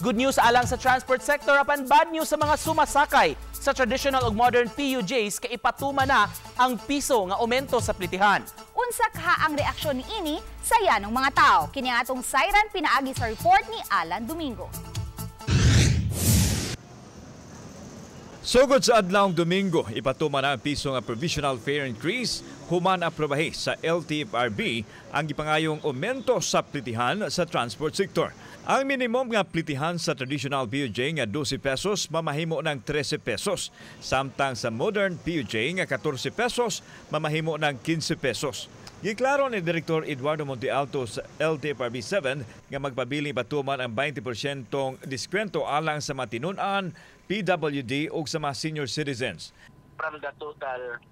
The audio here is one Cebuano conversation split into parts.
Good news alang sa transport sector apan bad news sa mga sumasakay sa traditional ug modern PUJs kay ipatuma na ang piso nga aumento sa plitihan. Unsa kaha ang reaksyon niini sa yanong mga tao? Kini atong sayran pinaagi sa report ni Alan Domingo. Sugod sa adlawng Domingo, ipatuma na ang piso nga provisional fare increase human aprobahe sa LTFRB ang gipangayong aumento sa plitihan sa transport sector. Ang minimum nga plitihan sa traditional PUJ nga 12 pesos mamahimo ng 13 pesos, samtang sa modern PUJ nga 14 pesos mamahimo ng 15 pesos. Giklaro ni Direktor Eduardo Montealto sa LTFRB 7 nga magpabili batuman ang 20% diskwento alang sa matinunan, PWD ug sa mga senior citizens. From the total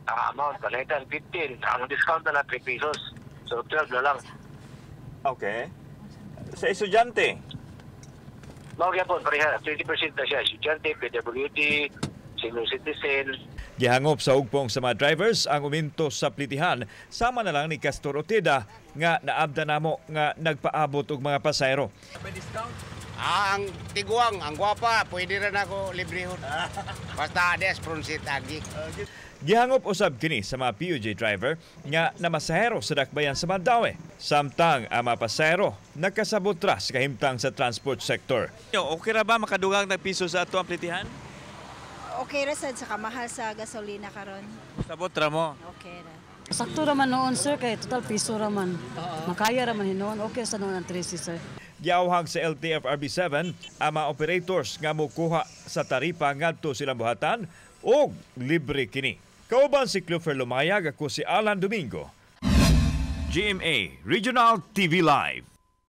amount, panaitan 15, ang discount na na 3 pesos. So 12 na lang. Okay. Sa estudyante? Mao gyapon pareha, 20% na siya. Estudyante, PWD, senior citizen. Gihangop sa hugpong sa mga drivers ang uminto sa plitihan sama na lang ni Castor Oteda nga naabda namo nga nagpaabot og mga pasahero. Ah, ang tiguang, ang gwapa, pwede rin ako librehon. Basta des prunsit agi. Gihangop usab kini sa mga PUJ driver nga namasahero sa dakbayan sa Mandaue. Samtang ang mga pasahero nakasabot ra sa kahimtang sa transport sector. Okay ra ba makadugang ng piso sa ato ang plitihan? Okay ra sad sa kamahal sa gasolina karon. Sabot ra mo. Okay ra. Sakto raman noon, sir, kay total piso raman. Makaya raman hinuon. Okay sa noon ang 13, sir. Giawhag sa LTFRB 7 ang mga operators nga mokuha sa taripa ngadto silang buhatan og libre kini. Kauban si Clofer Lumayag, ako si Alan Domingo. GMA Regional TV Live.